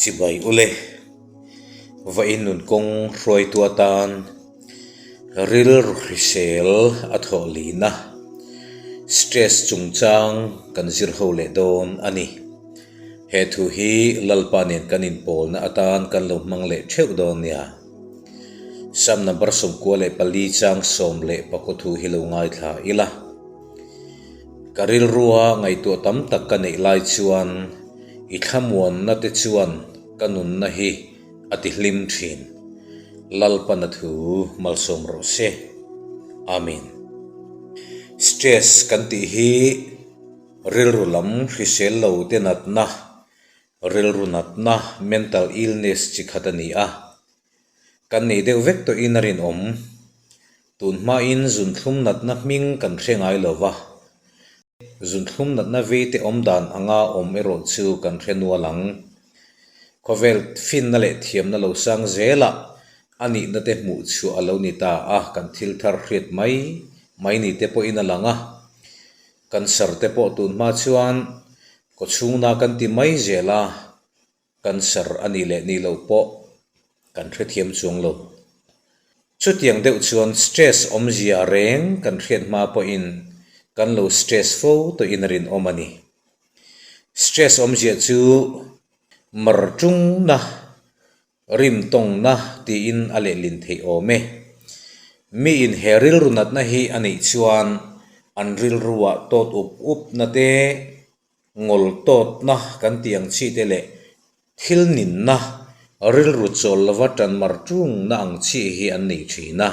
Chibai ule, va in nun kawng hruaitu atan rilru hrisel a thawh lina stress chungchang kan zir ho leh dawn a ni. He thu hi Lalpa nen kan inpawlna atan kan lo hmang leh theuh dawn nia. Sam number 94 chang 14 thu hi lo ngaithla ila. Ka rilrua ngaihtuah tam tak ka neih lai chuan i thlamuanna te chuan ka nunna hi a ti hlim thin. Lalpana thu malsawm rawh se. Amen. Stress kan tih hi rilru lam hrisel lo te natna, rilru natna, mental illness chi khat a ni a. Kan nei deuh vek tawhin a rinawm. Tun hmain zunthlum natna hming kan hre ngai lo va, zunthlum natna veite awm dan anga awm erawh chu kan hre nual ang. Khawvel finna leh thiamna lo sang zelah a nihna te hmuh chhuah a lo ni ta a, kan thil thar hriat mai mai ni te pawhin a lang a. Cancer te pawh tun hma chuan kawchhungna kan ti mai zel a. Cancer a nih leh nih loh pawh kan hrethiam chuang lo. Chutiang deuh chuan stress awmzia reng kan hriat hma pawhin kan lo stress fo tawhin a rinawm a ni. Stress awmzia chu mar tungna, rim tawngna tiin a lehlin theih awm e. Miin he rilru natna hi a neih chuan an rilruah tawt up upna te, Ngawl tawtna kan tih ang chi te leh thil ninna rilru chawl lova tan mar tungna ang chi hi an nei thin a.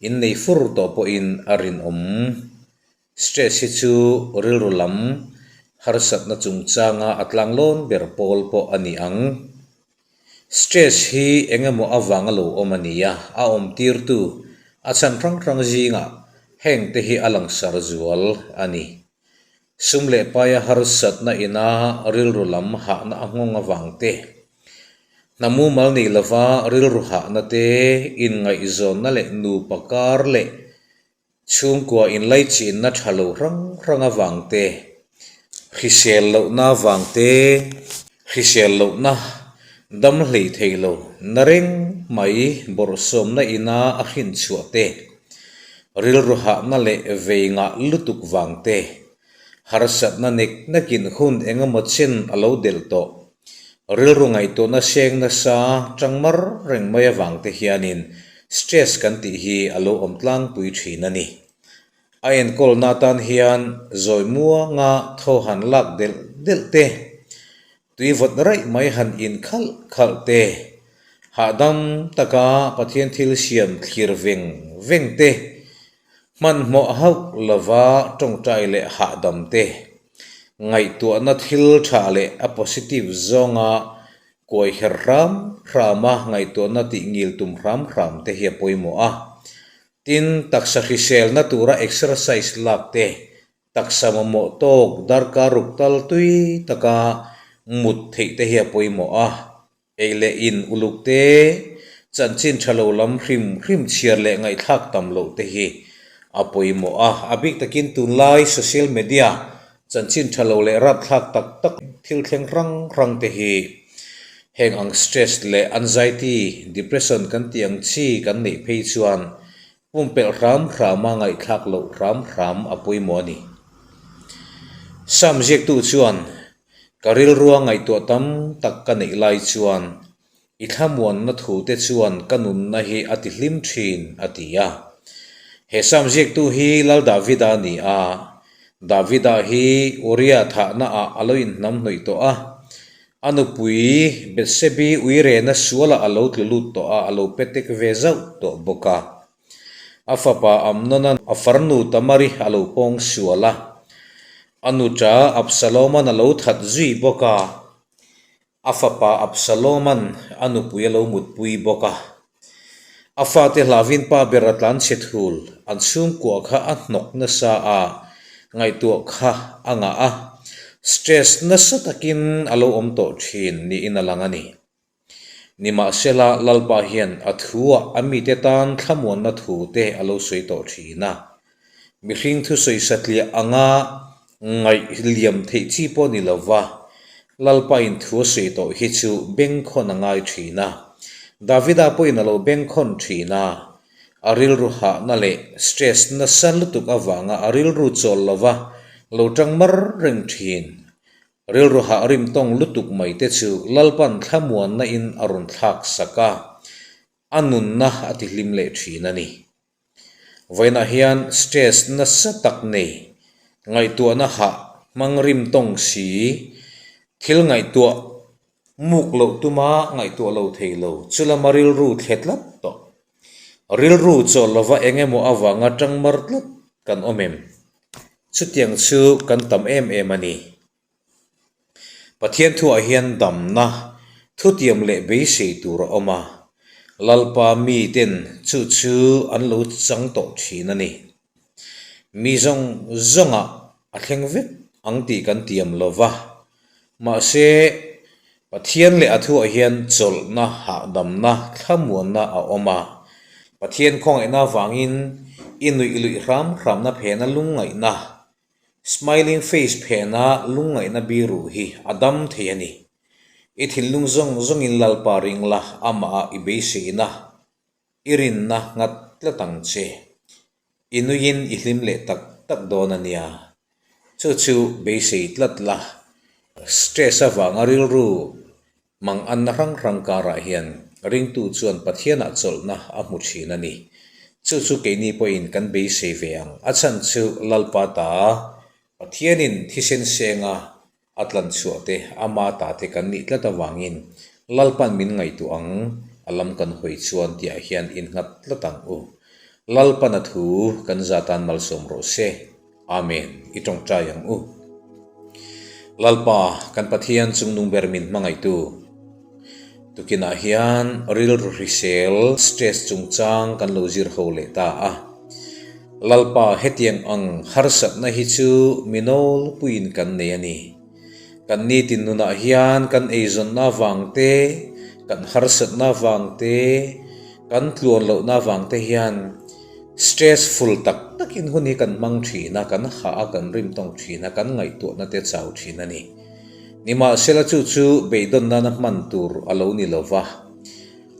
Innei fur tawh pawhin a rinawm. Stress hi chu rilru lam harsatna chungchanga a tlanglawn ber pawl pawh a ni ang. Stress hi eng emaw avanga lo awm a ni a, a awmtirtu a chhan hrang hrang zingah heng te hi a langsar zual a ni. Sum leh paia harsatna ina rilru lam hahna a nghawng avang te, hna mumal nei lova rilru hahna te, inngaihzawnna leh nupa kar leh chhungkua inlaichinna tha lo hrang hrang avang te, hrisel lohna avang te, hrisel lohna dam hlei thei lo na reng mai bawrhsawmna ina a hrinchhuah te, Rilru hahna leh vei ngah lutuk vang te, harsatna nek nakin hun eng emaw chen a lo delh tawh. Rilru ngaihtuahna seng nasa tang mar reng mai avang te hianin stress kan tih hi a lo awm tlangpui thin a ni. A enkawlna atan hian zawi muanga thaw han lak delh delh te, Tui vawt raih mai han in khalh khalh te, hahdam taka Pathian thil siam thlir veng veng te, hmanhmawh hauh lova tawngtai leh hahdam te, ngaihtuahna thil tha leh a positive zawnga kuai her hram hrama ngaihtuahna tih ngil tum hram hram te hi a pawimawh a. Tin, taksa hriselna tura exercise lak te, Taksa mamawh tawk darkar ruk tal tui taka mut theih te hi a pawimawh a, ei leh in uluk te, chanchin tha lo lam hrim hrim chhiar leh ngaihthlak tam loh te hi a pawimawh a. A bik takin tunlai social media chanchin tha lo leh rapthlak tak tak thil thleng hrang hrang te hi heng ang stress leh anxiety, depression kan tih ang chi kan neih phei chuan Pumpelh hram hrama ngaihthlak loh hram hram a pawimawh a ni. Sam ziaktu chuan, Ka rilrua ngaihtuah tam tak ka neih lai chuan i thlamuanna thute chuan ka nunna hi a ti hlim thin, a ti a. He Sam ziaktu hi Lal Davida a ni a. Davida hi Uria thahnaah a lo inhnamhnawih tawh a. A nupui Bethsebi uirena sualah a lo tlu lut tawh a, a lo petek ve zauh tawh bawk a. A fapa Amnona a farnu Tamari a lo pawng sual a, a nuṭa Absaloman a lo that zui bawk a, a fapa Absaloman a nupui a lo mutpui bawk a. A fate hlauhin pa ber a tlanchhe thul, an chhungkua kha a hnawk nasa a, ngaihtuah kha a ngah a, stress nasa takin a lo awm tawh thin niin a lang a ni. Nimahsela, Lalpa hian a thuah a mite tan thlamuanna thu te a lo sawi tawh thin a, mihring thusawi satliah anga ngaih liam theih chi pawh ni lova, Lalpain thu a sawi tawh hi chu bengkhawn a ngai thin a. Davida pawhin a lo bengkhawn thin a. A rilru hahna leh stress nasa lutuk avanga a rilru chawl lova lo tang mar reng thin. Rilru hah rim tawng lutuk mai te chu Lalpan thlamuanna in a rawn thlak sak a, a nunna a ti hlim leh thin a ni. Vawiinah hian stress nasa tak nei, ngaihtuahna hah hmang rim tawng si, thil ngaihtuah muk loh tuma ngaihtuah lo thei lo, chu lama rilru thle tlat tawh. Rilru chawl lova eng emaw avanga tang mar tlat kan awm em? Chutiang chu kan tam em em a ni. Pathian thuah hian damna, thutiam leh beisei tur a awm a, Lalpa miten chu chu an lo chang tawh thin a ni. Mi zawng zawngah a thleng vek ang tih kan tiam lo va, mahse Pathian leh a thuah hian chawlhna, hahdamna, thlamuanna a awm a. Pathian khawngaihna avangin i nuih luih hram hramna phena lungngaihna, Smiling face phena lungngaihna biru hi a dam thei a ni. I thinlung zawng zawngin Lalpa ring la, amah ah i beiseina, i rinna nghat tlat ang che. I nuiin i hlim leh tak tak dawn a nia. Chu chu beisei tlat la. Stress avanga rilru Mang anna hrang hrang karah hian ringtu chuan Pathianah chawlhna a hmu thin a ni. Chu chu keini pawhin kan beisei ve ang. A chhan chu Lalpa ta, Pathianin thisen senga a tlan chhuah te, ama ta te kan nih tlat avangin Lalpa'n min ngaihtuah ang, a lam kan hawi chuan tihah hian innghat tlat ang u. Lalpa'n a thu kan zatan malsawm rawh se. Amen. I tawngtai ang u. Lalpa, kan Pathian chungnung ber min hmangaihtu. Tukinah hian rilru hrisel, stress chungchang kan lo zir ho leh ta a. Lalpa, hetiang ang harsatna hi chu mi nawlpuiin kan nei a ni. Kan nitin nunah hian kan eizawnna avang te, kan harsatna avang te, kan tluan lohna avang te hian Stressful tak takin hun hi kan hmang thin a, kan hah a, kan rim tawng thin a, kan ngaihtuahna te chau thin a ni. Nimahsela chu chu beidawn nana hman tur a lo ni lo va,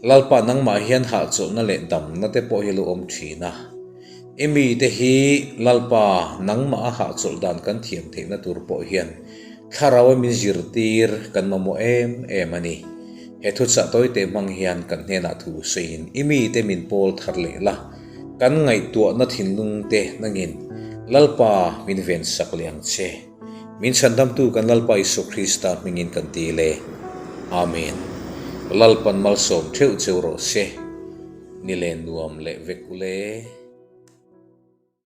Lalpa nangmah hian hahchawlhna leh damna te pawh hi a lo awm thin a. I mite hi Lalpa nangmah a hahchawlh dan kan thiam theihna tur pawh hian Thlarau a min zirtir kan mamawh em em a ni. He thuchah tawite hmang hian kan hnenah thu sawiin i mite min pawl thar leh la, kan ngaihtuahna thinlung te nangin Lalpa min ven sak leh ang che. Min chhandamtu kan Lalpa Isua Krista hmingin kan ti le. Amen. Lalpan malsawm theuh cheu rawh se. Ni len nuam leh vek ule.